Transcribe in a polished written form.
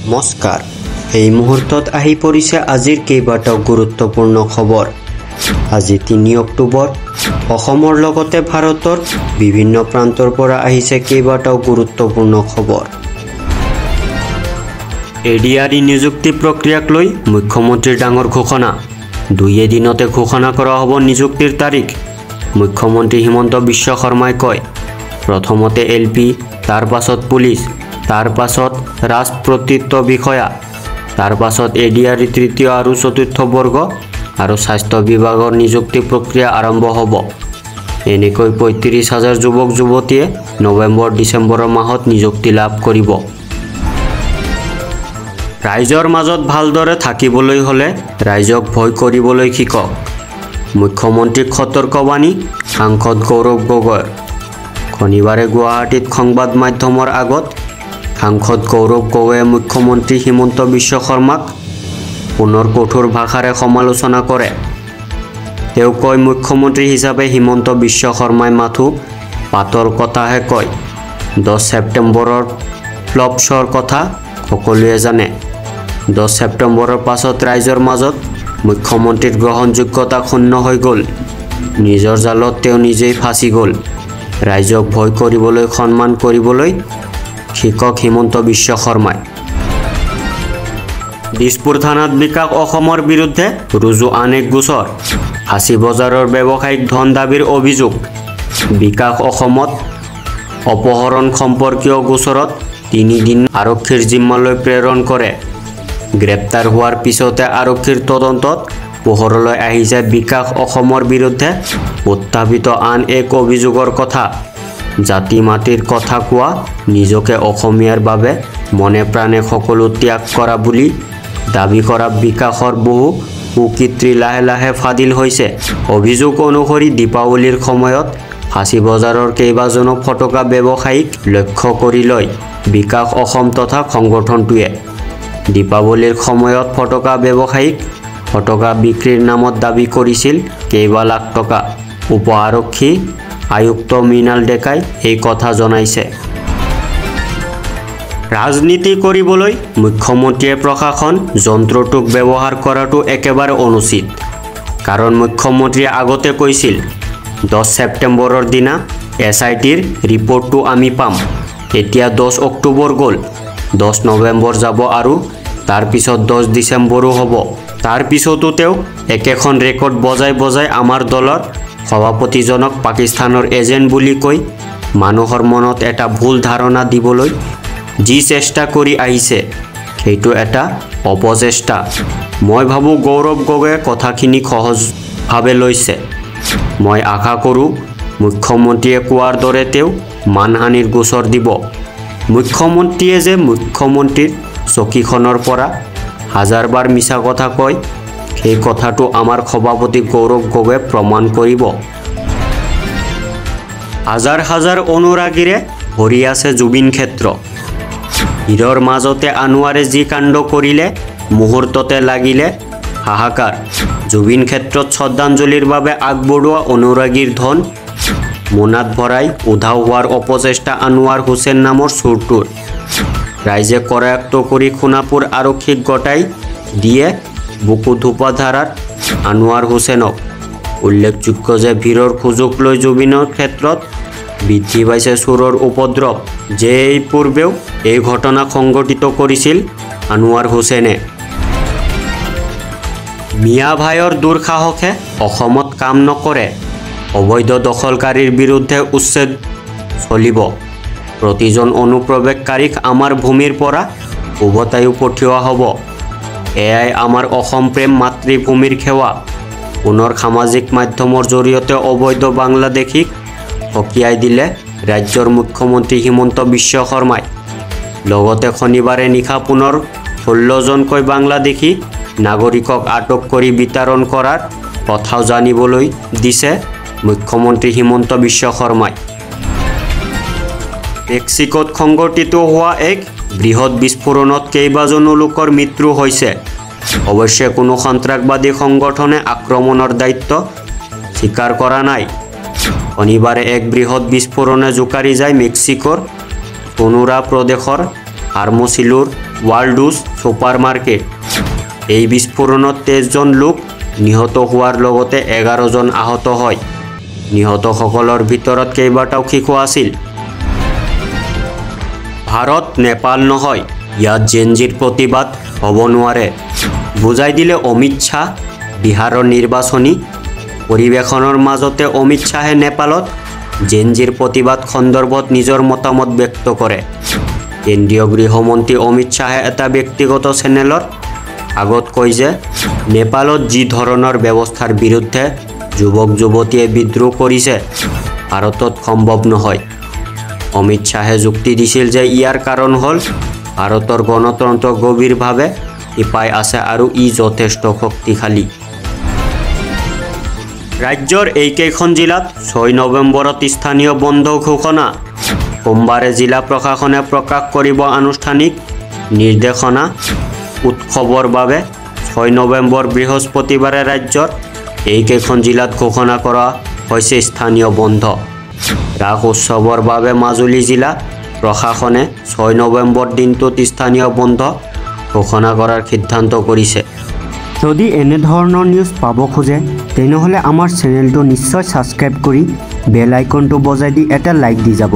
নমস্কাৰ, এই মুহূৰ্তত আহি পৰিছে আজিৰ কেইবাটাও গুৰুত্বপূৰ্ণ খবৰ। আজি 3 অক্টোবৰ। অসমৰ লগতে ভাৰতৰ বিভিন্ন প্ৰান্তৰ পৰা আহিছে কেইবাটাও গুৰুত্বপূৰ্ণ খবৰ। এডিআৰই নিযুক্তি প্ৰক্ৰিয়াক লৈ মুখ্যমন্ত্ৰীৰ ডাঙৰ ঘোষণা। দুই এদিনতে ঘোষণা কৰা হ'ব নিযুক্তিৰ তাৰিখ। মুখ্যমন্ত্ৰী হিমন্ত বিশ্ব শৰ্মাই কয়, প্ৰথমতে এল পি, তাৰ পাছত পুলিচ, তাৰ পাছত ৰাজপ্ৰতিত্ব বিষয়া, তাৰ পাছত এডিআৰই তৃতীয় আৰু চতুৰ্থ বৰ্গ আৰু স্বাস্থ্য বিভাগৰ নিযুক্তি প্ৰক্ৰিয়া আৰম্ভ হ'ব। এনেকৈ 35 হাজাৰ যুৱক যুৱতীয়ে নৱেম্বৰ ডিচেম্বৰৰ মাহত নিযুক্তি লাভ কৰিব। ৰাইজৰ মাজত ভালদৰে থাকিবলৈ হ'লে ৰাইজক ভয় কৰিবলৈ শিকক, মুখ্যমন্ত্ৰীক সতৰ্কবাণী সাংসদ গৌৰৱ গগৈৰ। শনিবাৰে গুৱাহাটীত সংবাদ মাধ্যমৰ আগত সাংসদ গৌৰৱ গগৈয়ে মুখ্যমন্ত্ৰী হিমন্ত বিশ্ব শৰ্মাক পুনৰ কঠোৰ ভাষাৰে সমালোচনা কৰে। তেওঁ কয়, মুখ্যমন্ত্ৰী হিচাপে হিমন্ত বিশ্ব শৰ্মাই মাথো পাতল কথাহে কয়। 10 ছেপ্টেম্বৰৰ ফ্লপ শ্ব'ৰ কথা সকলোৱে জানে। 10 ছেপ্টেম্বৰৰ পাছত ৰাইজৰ মাজত মুখ্যমন্ত্ৰীৰ গ্ৰহণযোগ্যতা ক্ষুণ্ণ হৈ গ'ল। নিজৰ জালত তেওঁ নিজেই ফাঁচি গ'ল। ৰাইজক ভয় কৰিবলৈ, সন্মান কৰিবলৈ শিকক হিমন্ত বিশ্ব শৰ্মাই। দিছপুৰ থানাত বিকাশ অসমৰ বিৰুদ্ধে ৰুজু আন এক গোচৰ। ফাঁচী বজাৰৰ ব্যৱসায়িক ধন দাবীৰ অভিযোগ। বিকাশ অসমত অপহৰণ সম্পৰ্কীয় গোচৰত 3 দিন আৰক্ষীৰ জিম্মালৈ প্ৰেৰণ কৰে। গ্ৰেপ্তাৰ হোৱাৰ পিছতে আৰক্ষীৰ তদন্তত পোহৰলৈ আহিছে বিকাশ অসমৰ বিৰুদ্ধে উত্থাপিত আন এক অভিযোগৰ কথা। জাতি মাটিৰ কথা কোৱা, নিজকে অসমীয়াৰ বাবে মনে প্ৰাণে সকলো ত্যাগ কৰা বুলি দাবী কৰা বিকাশৰ বহু কুকীৰ্তি লাহে লাহে ফাদিল হৈছে। অভিযোগ অনুসৰি দীপাৱলীৰ সময়ত ফাঁচী বজাৰৰ কেইবাজনো ফটকা ব্যৱসায়ীক লক্ষ্য কৰি লয় বিকাশ অসম তথা সংগঠনটোৱে। দীপাৱলীৰ সময়ত ফটকা ব্যৱসায়ীক ফটকা বিক্ৰীৰ নামত দাবী কৰিছিল কেইবা লাখ টকা। উপ আৰক্ষী আয়ুক্ত মৃণাল ডেকাই এই কথা জনাইছে। ৰাজনীতি কৰিবলৈ মুখ্যমন্ত্ৰীয়ে প্ৰশাসন যন্ত্ৰটোক ব্যৱহাৰ কৰাটো একেবাৰে অনুচিত। কাৰণ মুখ্যমন্ত্ৰীয়ে আগতে কৈছিল, 10 ছেপ্টেম্বৰৰ দিনা এছ I টিৰ ৰিপৰ্টটো আমি পাম। এতিয়া 10 অক্টোবৰ গ'ল, 10 নৱেম্বৰ যাব আৰু তাৰ পিছত 10 ডিচেম্বৰো হ'ব। তাৰ পিছতো তেওঁ একেখন ৰেকৰ্ড বজাই বজাই আমাৰ দলৰ সভাপতিজনক পাকিস্তানৰ এজেণ্ট বুলি কৈ মানুহৰ মনত এটা ভুল ধাৰণা দিবলৈ যি চেষ্টা কৰি আহিছে, সেইটো এটা অপচেষ্টা। মই ভাবোঁ গৌৰৱ গগৈয়ে কথাখিনি সহজভাৱে লৈছে। মই আশা কৰোঁ মুখ্যমন্ত্ৰীয়ে কোৱাৰ দৰে তেওঁ মানহানিৰ গোচৰ দিব। মুখ্যমন্ত্ৰীয়ে যে মুখ্যমন্ত্ৰীৰ চকীখনৰ পৰা হাজাৰবাৰ মিছা কথা কয়, সেই কথাটো আমাৰ সভাপতি গৌৰৱ গগৈয়ে প্ৰমাণ কৰিব। হাজাৰ হাজাৰ অনুৰাগীৰে ভৰি আছে জুবিন ক্ষেত্ৰ। ভিৰৰ মাজতে আনোৱাৰে যি কাণ্ড কৰিলে, মুহূৰ্ততে লাগিলে হাহাকাৰ। জুবিন ক্ষেত্ৰত শ্ৰদ্ধাঞ্জলিৰ বাবে আগবঢ়োৱা অনুৰাগীৰ ধন মোনাত ভৰাই উধাও হোৱাৰ অপচেষ্টা আনোৱাৰ হুছেইন নামৰ চোৰটোৰ। ৰাইজে কৰায়ত্ব কৰি সোণাপুৰ আৰক্ষীক গতাই দিয়ে বুকু ধোপাধাৰাত আনোৱাৰ হুছেইনক। উল্লেখযোগ্য যে ভিৰৰ সুযোগ লৈ জুবিনৰ ক্ষেত্ৰত বৃদ্ধি পাইছে চোৰৰ উপদ্ৰৱ। যে এই পূৰ্বেও এই ঘটনা সংঘটিত কৰিছিল আনোৱাৰ হুছেইনে। মিয়া ভাইৰ দুঃসাহসে অসমত কাম নকৰে, অবৈধ দখলকাৰীৰ বিৰুদ্ধে উচ্ছেদ চলিব। প্ৰতিজন অনুপ্ৰৱেশকাৰীক আমাৰ ভূমিৰ পৰা উভতাইও পঠিওৱা হ'ব। এয়াই আমাৰ অসম প্ৰেম, মাতৃভূমিৰ সেৱা। পুনৰ সামাজিক মাধ্যমৰ জৰিয়তে অবৈধ বাংলাদেশীক সকীয়াই দিলে ৰাজ্যৰ মুখ্যমন্ত্ৰী হিমন্ত বিশ্ব শৰ্মাই। লগতে শনিবাৰে নিশা পুনৰ 16জনকৈ বাংলাদেশী নাগৰিকক আটক কৰি বিতৰণ কৰাৰ কথাও জানিবলৈ দিছে মুখ্যমন্ত্ৰী হিমন্ত বিশ্ব শৰ্মাই। মেক্সিকোত সংঘটিত হোৱা এক বৃহৎ বিস্ফোৰণত কেইবাজনো লোকৰ মৃত্যু হৈছে। অৱশ্যে কোনো সন্ত্ৰাসবাদী সংগঠনে আক্ৰমণৰ দায়িত্ব স্বীকাৰ কৰা নাই। শনিবাৰে এক বৃহৎ বিস্ফোৰণে জোকাৰি যায় মেক্সিকোৰ সোনোৰা প্ৰদেশৰ হাৰ্মোচিলোৰ ৱাল্ডুছ ছুপাৰ মাৰ্কেট। এই বিস্ফোৰণত 23জন লোক নিহত হোৱাৰ লগতে 11জন আহত হয়। নিহতসকলৰ ভিতৰত কেইবাটাও শিশু আছিল। ভাৰত নেপাল নহয়, ইয়াত জেনজিৰ প্ৰতিবাদ হ'ব নোৱাৰে, বুজাই দিলে অমিত শ্বাহ। বিহাৰৰ নিৰ্বাচনী পৰিৱেশনৰ মাজতে অমিত শ্বাহে নেপালত জেনজিৰ প্ৰতিবাদ সন্দৰ্ভত নিজৰ মতামত ব্যক্ত কৰে। কেন্দ্ৰীয় গৃহমন্ত্ৰী অমিত শ্বাহে এটা ব্যক্তিগত চেনেলৰ আগত কয় যে নেপালত যি ধৰণৰ ব্যৱস্থাৰ বিৰুদ্ধে যুৱক যুৱতীয়ে বিদ্ৰোহ কৰিছে, ভাৰতত সম্ভৱ নহয়। অমিত শ্বাহে যুক্তি দিছিল যে ইয়াৰ কাৰণ হ'ল ভাৰতৰ গণতন্ত্ৰ গভীৰভাৱে শিপাই আছে আৰু ই যথেষ্ট শক্তিশালী। ৰাজ্যৰ এইকেইখন জিলাত 6 নৱেম্বৰত স্থানীয় বন্ধ ঘোষণা। সোমবাৰে জিলা প্ৰশাসনে প্ৰকাশ কৰিব আনুষ্ঠানিক নিৰ্দেশনা। উৎসৱৰ বাবে 6 নৱেম্বৰ বৃহস্পতিবাৰে ৰাজ্যৰ এইকেইখন জিলাত ঘোষণা কৰা হৈছে স্থানীয় বন্ধ। ৰাস উৎসৱৰ বাবে মাজুলী জিলা প্ৰশাসনে 6 নৱেম্বৰ দিনটোত স্থানীয় বন্ধ ঘোষণা কৰাৰ সিদ্ধান্ত কৰিছে। যদি এনেধৰণৰ নিউজ পাব খোজে, তেনেহ'লে আমাৰ চেনেলটো নিশ্চয় ছাবস্ক্ৰাইব কৰি বেল আইকনটো বজাই দি এটা লাইক দি যাব।